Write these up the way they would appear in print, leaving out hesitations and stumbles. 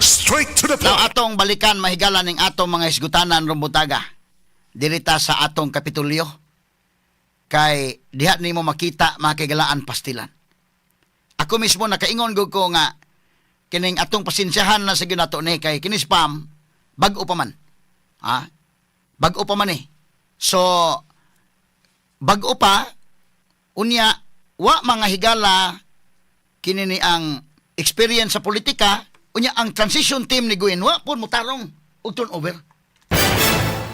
Straight to the Now point. Atong balikan, mahigala, ning atong mga hisgutanan rong buntaga dirita sa atong Kapitolyo kay diha nimo makita, mga kahigalaan, pastilan. Ako mismo nakaingon gud ko nga kining atong pasensyahan na sa ginato ni kay kini si Pam bag-o pa man. Ha? Bag-o pa man eh. So bag-o pa unya wa mga higala kini ni ang experience sa politika. Unya ang transition team ni Gwen wa pud motarong og turnover.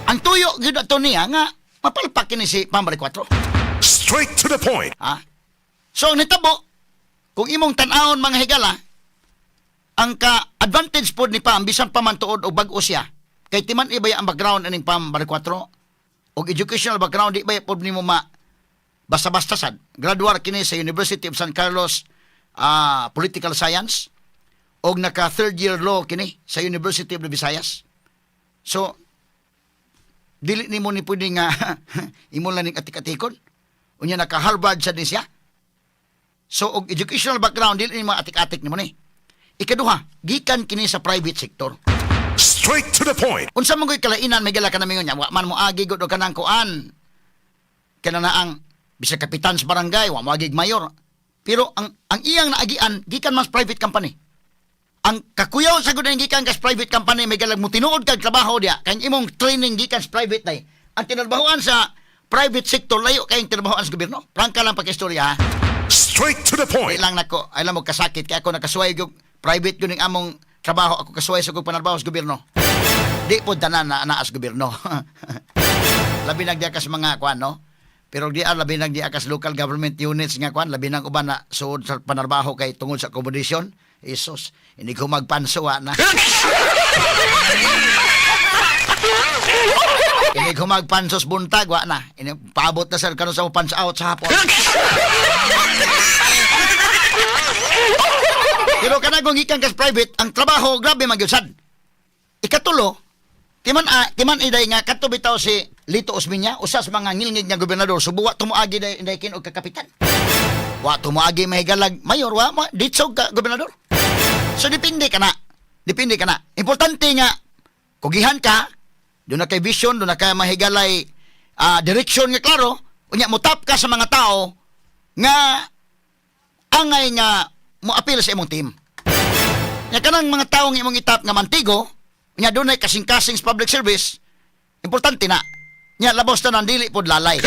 Ang tuyo gyud ato niya nga mapalpak kini si Pam Baricuatro. Straight to the point. Ha? So ang nitabo, kung imong tan-awon, mga higala, ang ka-advantage pod ni Pam, bisan pa man tuod og bag-o siya, kay timan iba ang background aning Pam Baricuatro, og educational background, di ba pod nimo ma basta-basta sad. Graduar kini sa University of San Carlos, Political Science, og naka third year law kini sa University of the Visayas. So, dili nimo ni pwede nga imo lang ning atik-atikon. Unya naka Harvard sad ni siya. So og educational background, dili nimo atik-atik nimo ni. Ikaduha, gikan kini sa private sector. Straight to the point. Unsa man ko'y kalainan, may gala ka namingon niya, wa man mo agi gud og kanang kuan. Kana na ang bisag kapitan sa barangay, wa mo agig mayor. Pero ang iyang naagian gikan man sa private company. Ang kakuyaw sa gud ang gikan kas private company, may galag mo tinuod kag trabaho diya kay imong training gikan sa private day. Ang tinarbahoan sa private sector layo kay tinarbahoan sa gobyerno. Prangka lang pagkistorya ha. Straight to the Di point. lang nako, ay lang mo kasakit kay ako nakasuway og private gyud ning among trabaho, ako kasuway sa kong panarbaho sa gobyerno. Di po tanan na naa sa gobyerno. Labi nagdiya ka sa mga kuan, no? Pero di labi nagdiya ka sa local government units nga kuan, labi nang uban na suod sa panarbaho kay tungod sa accommodation. Isos, hindi ko magpanso wa na. Hindi ko magpansos buntag wa na. Ini paabot na sir kano sa mo pans out sa hapon. Pero kana kung gikan kas private, ang trabaho grabe man gyud sad. Ikatulo, timan iday nga kadto bitaw si Lito Osmeña, usa sa mga ngilngig nga gobernador, subo wa tumuagi day inday kin og kakapitan. Wa tumuagi, mahigalag, mayor wa mo ditsog ka gobernador. So depende ka na. Depende ka na. Importante nga kugihan ka, duna kay vision, duna kay mahigalay direction nga klaro, unya mutap ka sa mga tao nga angay nga mo appeal sa imong team. Nya kanang mga tawo nga imong itap nga mantigo, nya dunay kasing-kasing sa public service, importante na. Nya labos tanan dili pod lalay.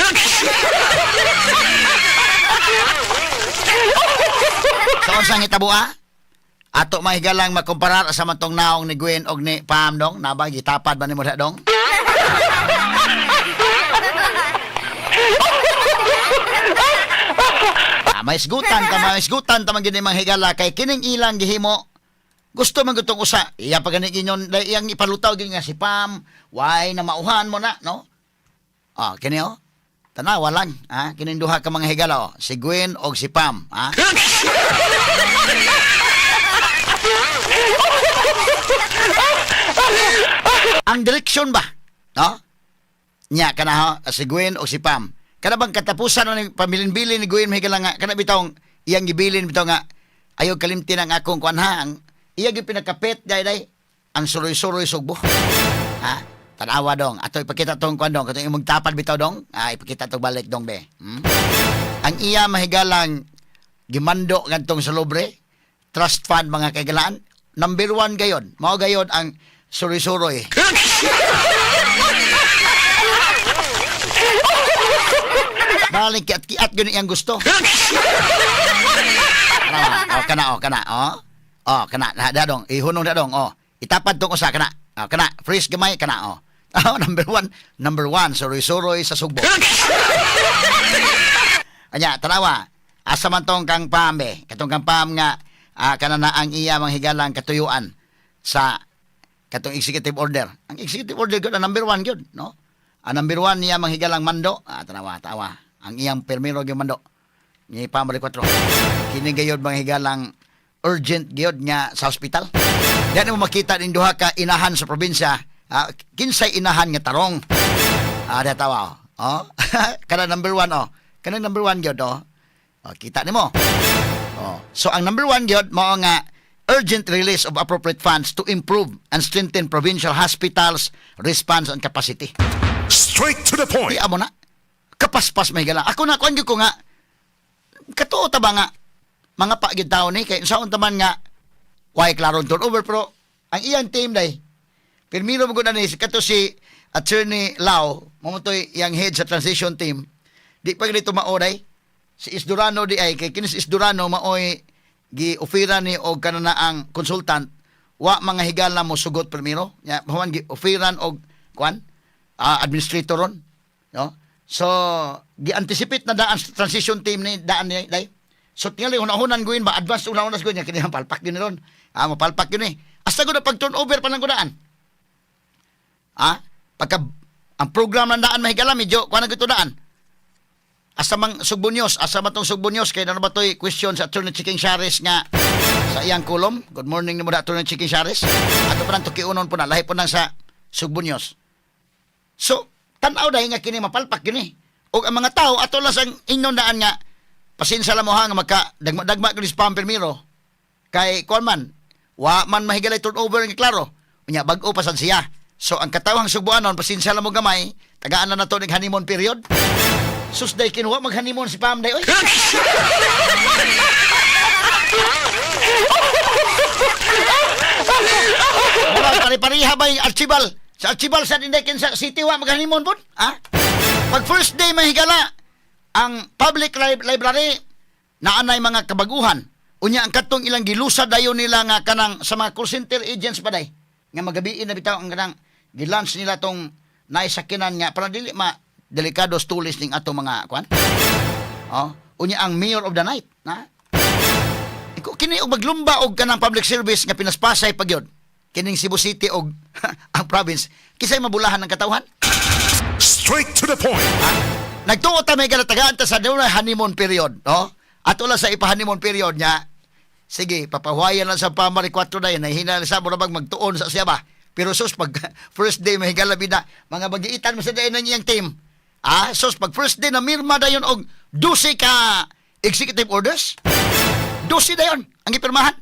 So unsang hitabo ah? Ato mahigalang makumparar sa matong naong ni Gwen og ni Pam dong, naba gitapad ba nimo diha dong? Ah, may isgutan ta man gyud ni mga higala kay kining ilang gihimo gusto man gud tong usa iya pa gani inyon iyang ipalutaw gyud nga si Pam why na mauhan mo na, no? Ah, kini oh, tanawa lang ha, kining duha ka mga higala oh, si Gwen og si Pam ha. Ang direksyon ba, no, nya kana ho, si Gwen o si Pam, kana bang katapusan na ni pamilin-bilin ni Gwen, mahigala nga kana bitawng iyang gibilin bitaw nga ayaw kalimtin ang akong kuan ha, ang iya gyud pinakapet day day ang suroy-suroy sugbo ha. Tanawa dong, ato ipakita tong kuan dong, katong imong tapad bitaw dong, ah, ipakita tong balik dong be. Ang iya mahigalang gimando ngadtong sa Lobre Trust Fund, mga kaigalaan, number one gayon mao gayon ang suroy-suroy. Balik kiat-kiat yun iyang gusto. Kana, oh, kana, oh, kana, oh. Oh, kana, na, da dong, ihunong da dong, oh. Itapad tong usa kana. Oh, kana, freeze gamay kana, oh. Oh, number one, suroy-suroy sa Sugbo. Anya, tanawa. Asa man tong kang Pam be? Katong kang Pam nga kana na ang iya manghigalang katuyuan sa katong executive order. Ang executive order gyud ang number one gyud, no? Ang number one niya manghigalang mando. Ah, tanawa, tawa. Ang iyang permiro gyud mando. Ni Pam Baricuatro. Kini gayud manghigalang urgent gyud nga sa hospital. Diyan mo makita ning duha ka inahan sa probinsya. Ah, kinsay inahan nga tarong. Ah, da tawa. Oh. Kana number one oh. Kana number one gyud oh. Oh, kita nimo. Oh. So ang number one gyud mao nga Urgent release of appropriate funds to improve and strengthen provincial hospitals' response and capacity. Straight to the point. Di amo na. Kapaspas, may gala. Ako na, kuan gyud ko nga, katuo ta ba nga, mga pa gyud tao ni, kay saon ta man nga, way klaro turnover, pero ang iyang team day, pirmiro mo gud na ni, kato si Attorney Lau, mao toy iyang head sa transition team, di pa ganito mao day, si Isdurano di ay, kay kini si Isdurano maoy gi-offera ni og kanana ang consultant, wa mga higala mo sugot primero nya human gi-offeran og kuan administrator ron, no? So gi-anticipate na daan sa transition team ni daan ni day. So tingali hunah-hunan guin ba, advance una-una sa guin kini, palpak yun ni ron, mapalpak yun eh, hasta gud pag turnover pa lang daan, pagka ang program ng daan, mahigala, medyo kuan na gito daan. Asa mang Sugbo News, asa man tong Sugbo News, kay na ba to'y question sa Attorney Chiking Shares nga sa iyang kulom. Good morning nimo da, Attorney Chiking Shares. Ato pa nang tukiunon po na, lahi po nang sa Sugbo News. So, tanaw dahil nga kini mapalpak yun eh. O ang mga tao, ato lang sang ingnon daan nga, pasensya lang mo ha, nga magka, dagma-dagma ko ni Spam Primero. Kay, kuan man, wa man mahigalay turnover nga klaro. Unya, bag-o pa sad siya. So, ang katawhang Sugbuanon, pasensya lang mo gamay, tagaan na nato ng honeymoon period. Sus day kinuha mag-honeymoon si Pam day oy. Murag pare-pareha ba yung Archibald? Sa Archibald sa Inday sa City wa mag-honeymoon pud? Ha? Pag first day, mahigala, ang public library naanay mga kabaguhan. Unya ang katong ilang gilusa dayon nila nga kanang sa mga call center agents pa day nga magabiin na bitaw ang kanang gilaunch nila tong naisakinan nga para dili ma delikado tulis ning ato mga kwan. Oh, unya ang mayor of the night na. Iko kini og maglumba og kanang public service nga pinaspasay pa gyud. Kining Cebu City og ang province, kisay mabulahan ng katawhan? Straight to the point. Nagtuo ta may galatagaan ta sa dunay honeymoon period, no? Ato lang sa ipa-honeymoon period niya. Sige, papahuwayan lang sa pamari 4 na yun, nahihina lang sa mura bag magtuon sa siya ba. Pero sus, pag first day mahigala bida, mga bagiitan mo sa dayon ng iyang team. Sus, pag first day na mirma dayon og 12 ka executive orders, 12 dayon ang gipirmahan.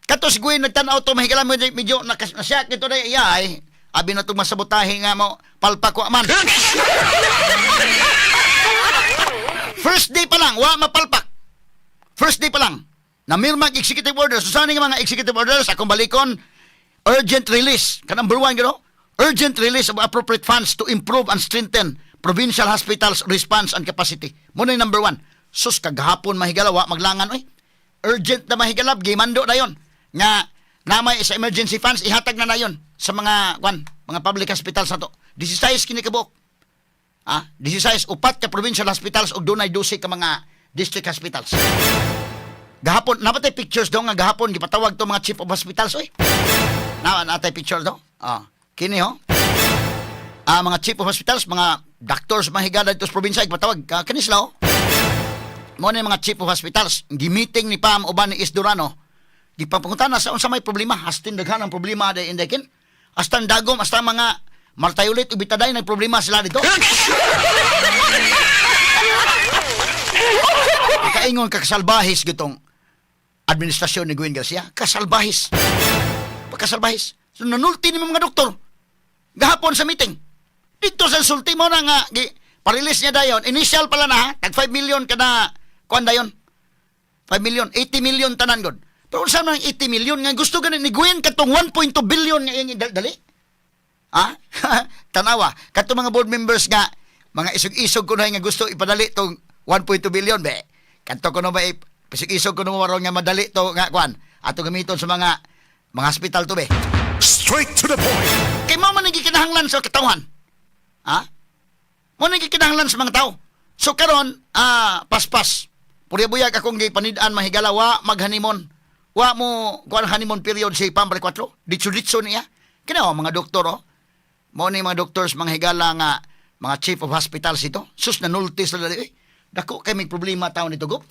Kato si Gwen nagtanaw to, mahigala mo medyo nasyak ito na iya ay abi na itong masabotahe nga mo palpak wa man. First day pa lang, wa mapalpak. First day pa lang. Namirmag executive orders. So, saan nga mga executive orders? Akong balikon, urgent release. Ka number one, gano? Urgent release of appropriate funds to improve and strengthen provincial hospitals' response and capacity. Muna yung number one. Sus, kagahapon mahigala, wa maglangan, oy. Urgent na mahigalab, gimando na yon. Nga, namay sa emergency funds, ihatag na na yon sa mga, kwan, mga public hospitals na to. 16 kini kabuok. 16, upat ka provincial hospitals ug dunay 12 ka mga district hospitals. Gahapon, napatay pictures do nga gahapon gipatawag to mga chief of hospitals oy. Na natay picture do. Kini ho. Mga chief of hospitals, mga doctors mga higala dito sa probinsya gipatawag ka kini sila oh. Mo na yung mga chief of hospitals, gi-meeting ni Pam uban ni Isdurano. Gipapangutana sa unsa may problema, hastin daghan ang problema day indekin. Hasta ang dagom, hasta mga Martayulit ug Bitaday nagproblema sila dito. Kaingon ka kasalbahis gitong administrasyon ni Gwen Garcia. Kasalbahis. Pagkasalbahis. So, nanulti ni mga doktor. Gahapon sa meeting. Dito sa sulti mo na nga, gi, pa-release niya dayon. Initial pala na ha, tag 5 million kada, kuan dayon. 5 million, 80 million tanan god. Pero unsa man ang 80 million nga gusto gani ni Gwen katong 1.2 billion nga iyang dali? Ha? Tanawa, katong mga board members nga mga isog-isog kuno nga gusto ipadali tong 1.2 billion be. Kanto kuno ba isog-isog kuno mo nga madali to nga kuan. Ato gamiton sa mga hospital to be. Straight to the point. Kay mao man ang gikinahanglan sa katawhan. Ha? Mao nang gikinahanglan sa mga tao. So karon, paspas. Purya buyag akong gipanid-an mahigala wa mag-honeymoon. Wa mo kuan honeymoon period si Pambre 4. Ditso-ditso niya. Kina oh, mga doktor oh. Mao ni mga doctors mga higala nga mga chief of hospitals ito. Sus, nanulti sila dali. Eh, dako kay may problema tao nito gop.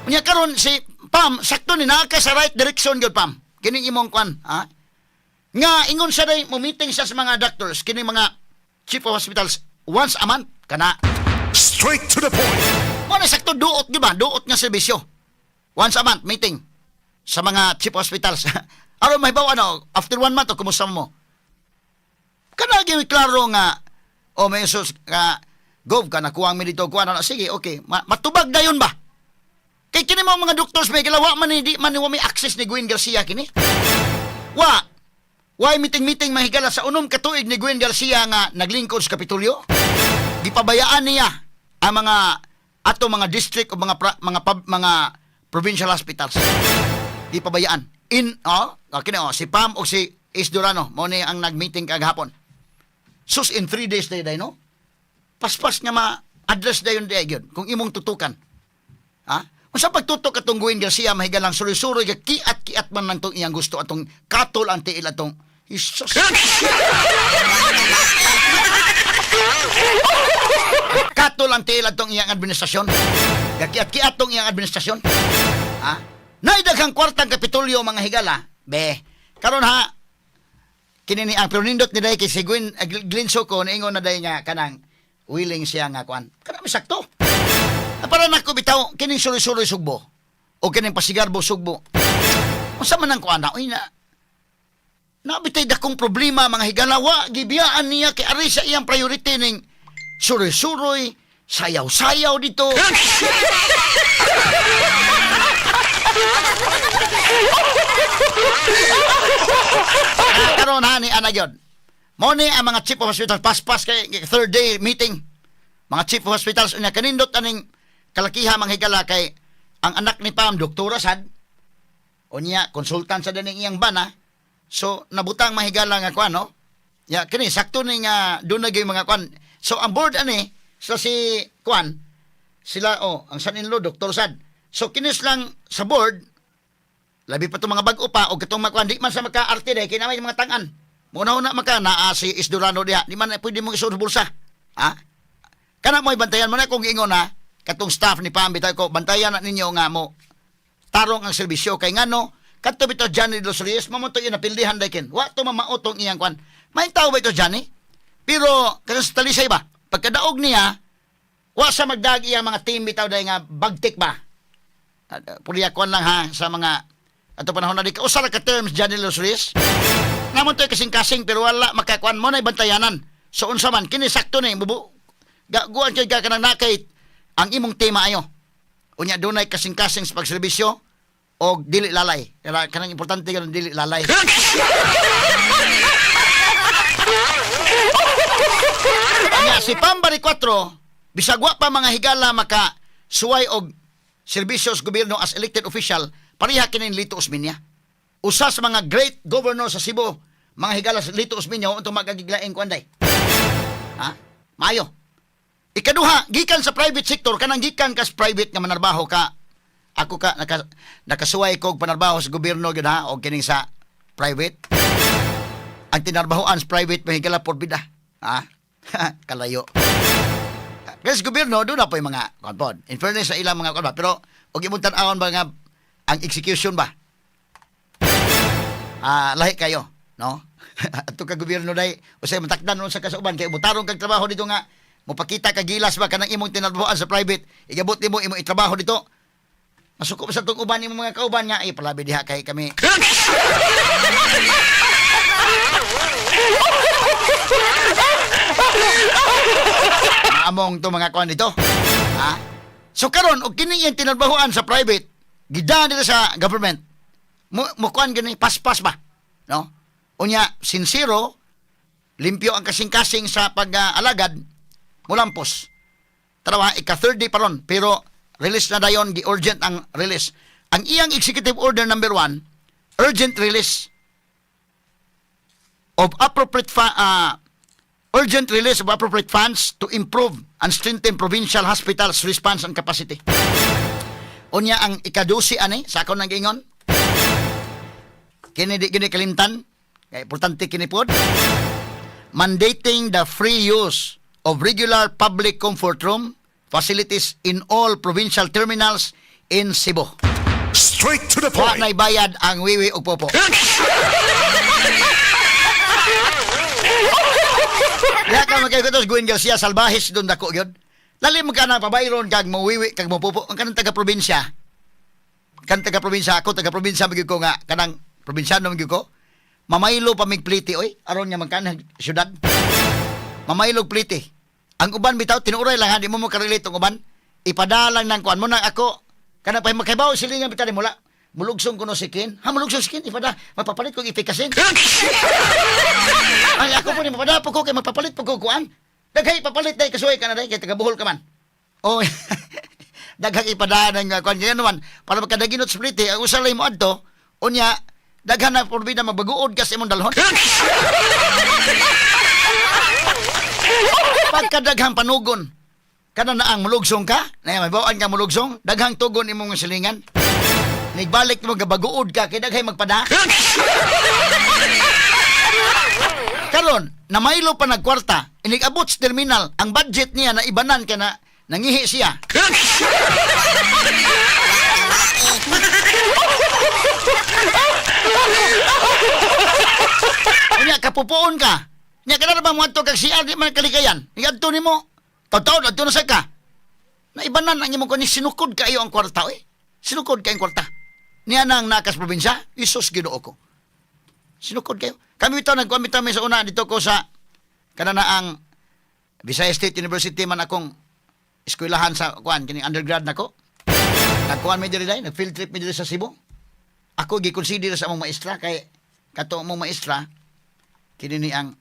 Unya karon si Pam sakto ni naa ka sa right direction gyud, Pam. Kining imong kuan, ha? Nga ingon siya day mo meeting siya sa mga doctors kini mga chief of hospitals once a month kana. Straight to the point. Mo na sakto duot di ba? Duot nga serbisyo. Once a month meeting. Sa mga chief hospitals. Aron mahibaw ano, after one month, o kumusta mo? Kanagi klaro nga, o may sus, nga, Gov, ka nakuha mi dito, kuha na, sige, okay, matubag dayon ba? Kay kini mo mga doctors may galawa man ni di man ni wa may access ni Gwen Garcia kini. Wa. Why meeting-meeting mahigala sa unom ka tuig ni Gwen Garcia nga naglingkod sa Kapitolyo? Gipabayaan niya ang mga ato mga district o mga pra, mga pub, mga provincial hospitals. Gipabayaan. In oh, okay na, oh, si Pam o si Ace Durano mo ni ang nag-meeting kagahapon. Sus, in 3 days day day no. Paspas nga ma-address dayon day gyud kung imong tutukan. Ha? Unsa pagtutok atong Gwen Garcia mahigalang suroy-suroy ga kiat-kiat man lang tong iyang gusto atong katol ang tiil atong Jesus. Katol ang tiil atong iyang administrasyon. Ga kiat-kiat tong iyang administrasyon. Ha? Naidaghang kwartang Kapitolyo, mga higala. Be, karon ha, kini ni ang pero nindot ni day kay si Gwen Glenn Soco niingon na day nga kanang willing siya nga kuan. Kanang sakto. Ah, para nako bitaw kining suloy-suloy Sugbo o kining pasigarbo Sugbo. Unsa man ang kuan na? Uy na nabitay dakong problema, mga higala, wa gibiyaan niya kay ari sa iyang priority ning suroy-suroy, sayaw-sayaw dito. Ah, karon ha ni ana gyud. Mo ni ang mga chief of hospitals paspas kay third day meeting. Mga chief of hospitals unya kanindot aning kalakiha, mga higala, kay ang anak ni Pam doktora sad. Unya consultant sa daning iyang bana. So nabutang mahigala nga kuan no. Ya kini sakto ni nga dunay gyud mga kuan. So ang board ani sila si kuan sila oh ang son-in-law doktor sad. So kinis lang sa board labi pa itong mga bag-o pa o katong mga kuan di man sa makaarte dahil kay may mga tangan. Muna una maka naa si Isdurano diha. Di man pwede mong isuod sa bulsa. Ha? Kana mo bantayan mo na kung ingon na katong staff ni Pam bitaw ko bantayan na ninyo nga mo tarong ang serbisyo kay ngano kadto bitaw Johnny Los Reyes mo to napildihan dayken. Wa to mamaotong iyang kuan. May tao ba ito Johnny? Pero kanang sa Talisay ba? Pagkadaog niya wa sa magdag iyang mga team bitaw day nga bagtik ba? Puriya kuan lang ha sa mga ato panahon na di ka usa ra ka terms Johnny Los Reyes. Namon to kasing-kasing pero wala makakuan mo na bantayanan. So unsa man kini sakto ni bubu gaguan kay ka kanang nakay ang imong tema ayo. Unya dunay kasing-kasing sa pagserbisyo og dili lalay. Kaya kanang importante kanang dili lalay. Unya si Pam Baricuatro bisag wa pa mga higala maka suway og serbisyo sa gobyerno as elected official, pareha kini ni Lito Osmeña. Usa sa mga great governor sa Cebu, mga higala, sa Lito Osmeña unto magagiglaing kuanday. Ha? Maayo. Ikaduha, gikan sa private sector, kanang gikan ka sa private nga manarbaho ka. Ako ka nakasuway ko og panarbaho sa gobyerno gyud ha og kining sa private. Ang tinarbahoan sa private, mahigala, porbida. Ha? Kalayo. Kasi sa gobyerno, doon na po yung mga kuan pod. In fairness sa ilang mga kuan ba, pero og imong tan-awon ba nga ang execution ba? Ah, lahi kayo, no? Ato ka gobyerno dai, usay matakdan nun sa kasauban kay mutarong kag trabaho dito nga mopakita ka gilas ba kanang imong tinarbahoan sa private, igabot nimo imong itrabaho dito. Masuko pa sa tong uban imong mga kauban nga ay palabi diha kay kami. Maamong to mga kuan dito. Ha? So karon og kini iyang tinarbahoan sa private, gidaan dito sa government. Mo kuan gani paspas ba? No? Unya sincero, limpyo ang kasing-kasing sa pag-alagad, mulampos. Tarawa, ika third day pa ron, pero release na dayon, gi-urgent ang release. Ang iyang executive order number 1, urgent release of appropriate urgent release of appropriate funds to improve and strengthen provincial hospitals response and capacity. Unya ang ikadusi ani sa akon nang giingon. Kini di kini kalimtan, kay importante kini pod. Mandating the free use of regular public comfort room facilities in all provincial terminals in Cebu. Straight to the Wa point. na'y bayad ang wiwi ug popo. Diha ka magkay Gwen Garcia Salvahis doon dako gyud. Lalim ka na pabayron kag mowiwi kag mopupo ang kanang taga probinsya. Kan taga probinsya ako, taga probinsya magyud ko nga kanang probinsyano magyud ko. Mamaylo pa mig pliti oy, aron nga magkanhag syudad. Mamaylog pliti. Ang uban bitaw tinuoray lang ha, di mo mo karelate ang uban. Ipadalang ng kuan mo nang ako kana pa makaibaw silingan bitaw ni mula. Mulugsong kuno si Ken. Ha, mulugsong si Ken, ipada magpapalit kog ipikasin. Ay, ako po ni mapada po ko kay magpapalit po ko kuan. Daghay papalit dai kasuway ka na dai kay taga Bohol ka man. Oh. Daghang ipadaan nga kuan kaya naman para makadaginot sa pliti ang usa lay mo adto unya daghan na porbida mabaguod ka sa imong dalhon. Pagkadaghang panugon kana na ang mulugsong ka, na may bawaan ka mulugsong, daghang tugon imong silingan. Nigbalik mo gabaguod ka kay daghay magpada. Karon, namaylo pa nagkwarta, inigabot sa terminal, ang budget niya na ibanan ka na nangihi siya. Unya, kapupuon ka. Nya, kana ba mo adto kag CR, di man kalikayan. Iadto nimo. Totoo, adto na sa ka. Naibanan ang imong kani sinukod kayo ang kwarta eh. Sinukod kayo ang kwarta. Niya na ang nakas probinsya, Isus Ginoo ko. Sinukod kayo. Kami bitaw nagkuan bitaw mi sa una dito ko sa kana na ang Visayas State University man akong eskwelahan sa kuan kining undergrad nako. Nagkuan mi diri dai, nag field trip mi diri sa Cebu. Ako gi-consider sa among maestra kay kato among maestra kini ni ang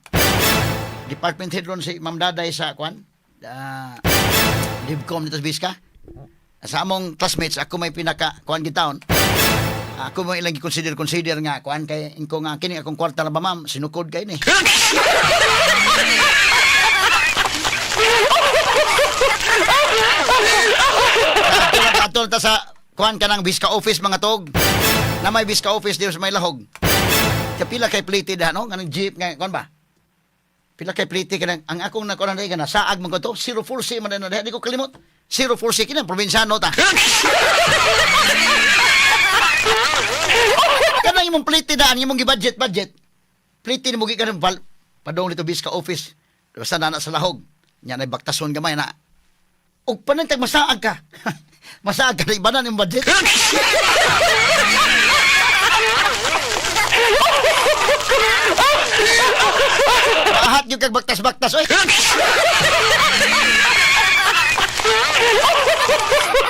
department head ron si Ma'am Daday sa kuan Divcom dito sa Biska. Sa among classmates ako may pinaka kuan gitaon. Ako mo ilang gi-consider consider nga kuan kay inko nga kini akong kwarta na ba ma'am sinukod kay ni. Atol ta sa kuan kanang Biska office mga tog. Na may Biska office dito sa may lahog. Kapila kay plate da no kanang jeep nga kuan ba? Pila kay plate kanang ang akong nakuan na kana saag man ko to 04C man na di ko kalimot. 04C kini probinsyano ta. Kanang imong plate daan imong gi-budget budget. Plate nimo gikan bal padong dito Biska office. Basta na na sa lahog. Nya nay baktason gamay na. Og panantag masaag ka. Masaag ka na ibanan imong budget. Ahat yung kag baktas-baktas oy.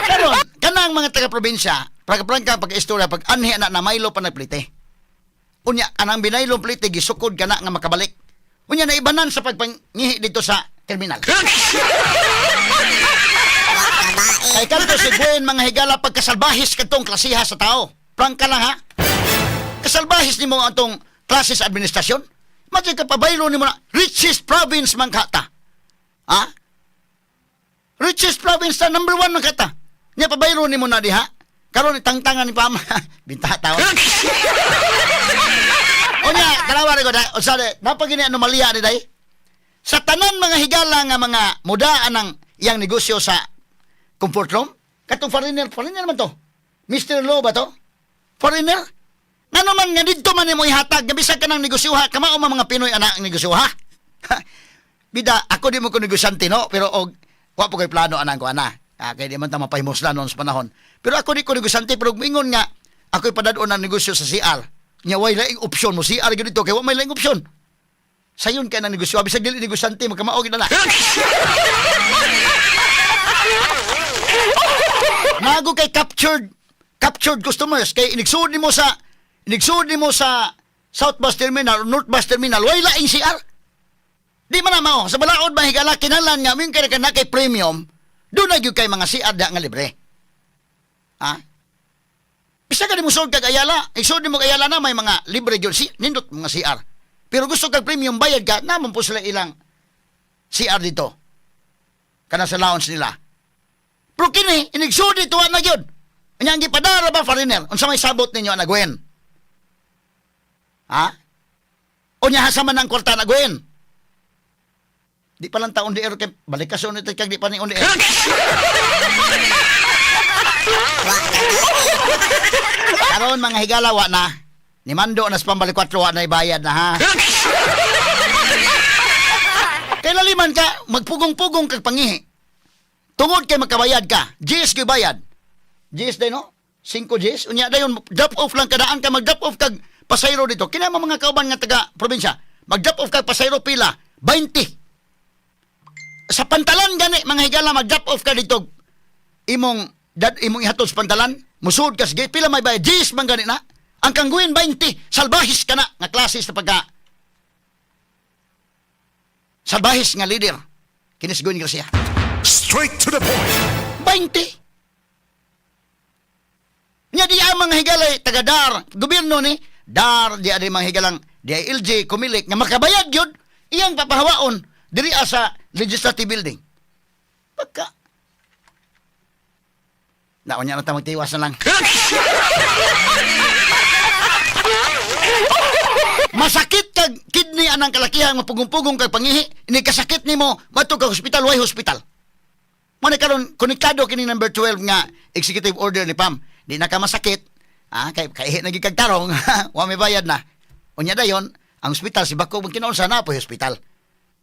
Karon, kanang mga taga-probinsya, prangka pag istorya pag anhi na na maylo pa nagplite. Unya anang binaylong plite gisukod kana nga makabalik. Unya naibanan sa pagpangihi dito sa terminal. Kay kanto si Gwen mga higala pagkasalbahis kadtong klasiha sa tao. Prangka lang ha. Kasalbahis nimo atong klase sa administrasyon. Matay ka pabaylo nimo na richest province man ka ta. Ha? Richest province ta number one man ka ta. Nya pabaylo nimo na diha. Karon itangtangan ni Pama. Binta taon. Unya, kalawa ko da. Unsa de, napagini anomalya ni day. Sa tanan mga higala nga mga mudaan ang iyang negosyo sa comfort room, katong foreigner, foreigner man to. Mr. Lo ba to? Foreigner? Ngano man nga didto man nimo ihatag, nga bisag ka ng negosyo ha, kamao man mga Pinoy ana ang negosyo ha. Bida, ako di mo ko negosyante no, pero og wa po kay plano anang ko ana. Ah, kay di man ta mapahimosla noon sa panahon. Pero ako di ko negosyante pero moingon nga ako'y padadon ang negosyo sa CR. Nya way laing opsyon mo CR gyud dito kay wa may laing opsyon. Sayon kay nang negosyo, bisag dili negosyante magkamao gyud na. Nago kay captured captured customers kay inigsuod nimo sa South Bus Terminal or North Bus Terminal way laing CR. Di man na mao sa balaod ba higala kinahanglan nga min kay na kay premium doon na gyud kay mga CR da nga libre. Ha? Bisa ka nimo suod kag Ayala, igsuod nimo kag Ayala na may mga libre gyud si nindot mga CR. Pero gusto kag premium bayad ka, naman po sila ilang CR dito. Kana sa lounge nila. Pero kini, inigsuod dito na gyud. Nya ang gipadara ba foreigner? Unsa may sabot ninyo ana Gwen? Ha? Unya hasa man ang kwarta na Gwen? Di pa lang taon di air kay balik ka sa unit kag di pa ni on the air. Karon mga higala wa na. Ni Mando na sa pambalik 4 wa na ibayad na ha. Kay laliman ka, magpugong-pugong kag pangihi. Tungod kay makabayad ka, GS gyud bayad. GS day no? 5 Gs. Unya dayon drop off lang kadaan ka, mag drop off kag pasayro dito. Kina mo mga kauban nga taga probinsya, mag drop off kag pasayro, pila? 20. Sa pantalan gani, mga higala, mag drop off ka dito. Imong dad imong ihatod sa pantalan, musud ka sa gate, pila may bayad? 10 man gani na. Ang kangguin 20, salbahis ka na nga klase sa pagka salbahis nga leader. Kinis Gwen Garcia. Straight to the point. 20. Nya di ang mga higalay taga DAR, gobyerno ni DAR, di adi mga higalang DILG, Comelec nga makabayad gyud iyang papahawaon diri sa legislative building. Pagka Naunya na ta, magtiwas na lang. Masakit kag kidney anang kalakihan, mapugong-pugong kag pangihi, ini kasakit nimo, madto kag hospital, way hospital. Mo na karon konektado kini number 12 nga executive order ni Pam. Di na ka masakit, kay kaihi na gid kag tarong, wa may bayad na. Unya dayon, ang hospital si bako mag kinaunsa na po hospital.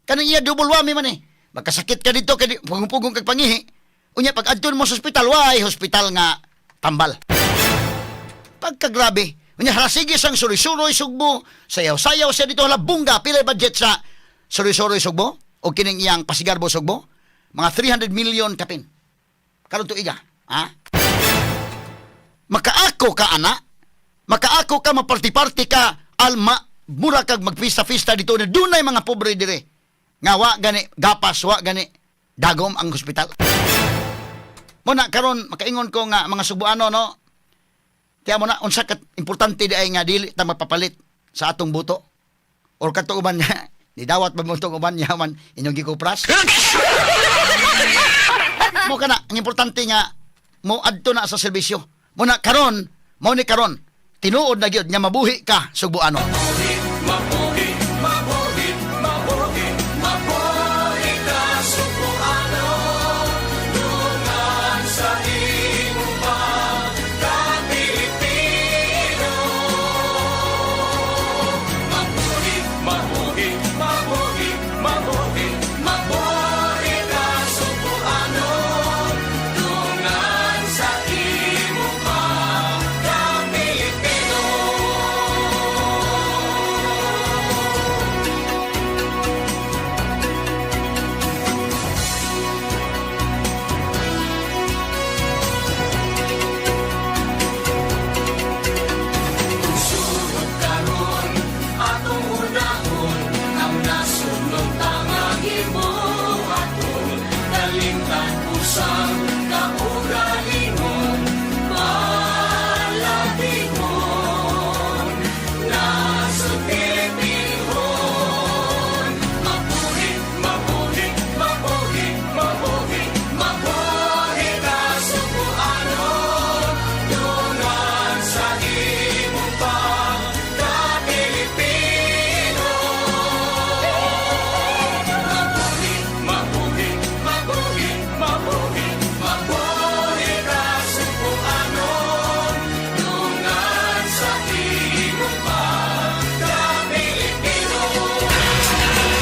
Kanang iya double whammy man eh. Magkasakit ka dito kay pugong-pugong kag pangihi. Unya pag adto mo sa hospital, way hospital nga tambal. Pagkagrabe. Unya hala sige sang suroy-suroy Sugbo, sayaw-sayaw siya dito, hala bungga, pila budget sa suroy-suroy Sugbo o kining iyang Pasigarbo Sugbo? Mga 300 million kapin. Karon tuiga, ha? Makaako ka ana, makaako ka, maparti-party ka, alma, mura kag magpista-pista dito na dunay mga pobre dire. Nga wa gani gapas, wa gani dagom ang hospital. Muna karon makaingon ko nga mga Subuano, no. Kaya mo na unsa ka importante di ay nga dili ta magpapalit sa atong buto. Or kato uban nga ni dawat ba mo tong uban niya man inyong gikupras. Mo kana ang importante nga mo adto na sa serbisyo. Mo na karon, mo ni karon tinuod na gyud nga mabuhi ka, Sugbuano. Mabuhi, mabuhi, mabuhi, mabuhi ka, Sugbuano. Dungan sa imong pagka-Pilipino. Mabuhi, mabuhi, mabuhi, mabuhi, mabuhi ka, Sugbuano. Dungan sa imong pagka-Pilipino. Sulod karon atong unahon ang nasunod tanga gibuhaton, kalimtan usang kaugalingon, palabingon nasod Pilipinhon. Mabuhi, mabuhi, mabuhi, mabuhi, mabuhi ka, Sugbuano. Dungan sa imong pagka-Pilipino. Mabuhi, mabuhi, mabuhi, mabuhi, mabuhi ka, Sugbuano. Dungan sa imong pagka-Pilipino.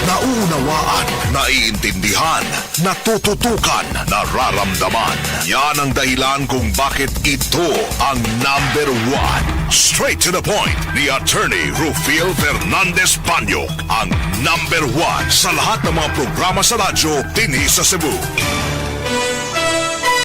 Nauunawaan, naiintindihan, natututukan, nararamdaman. Yan ang dahilan kung bakit ito ang number one. Straight to the point ni Attorney Rufil Fernandez Banyok, ang number one sa lahat ng mga programa sa radyo dinhi sa Cebu.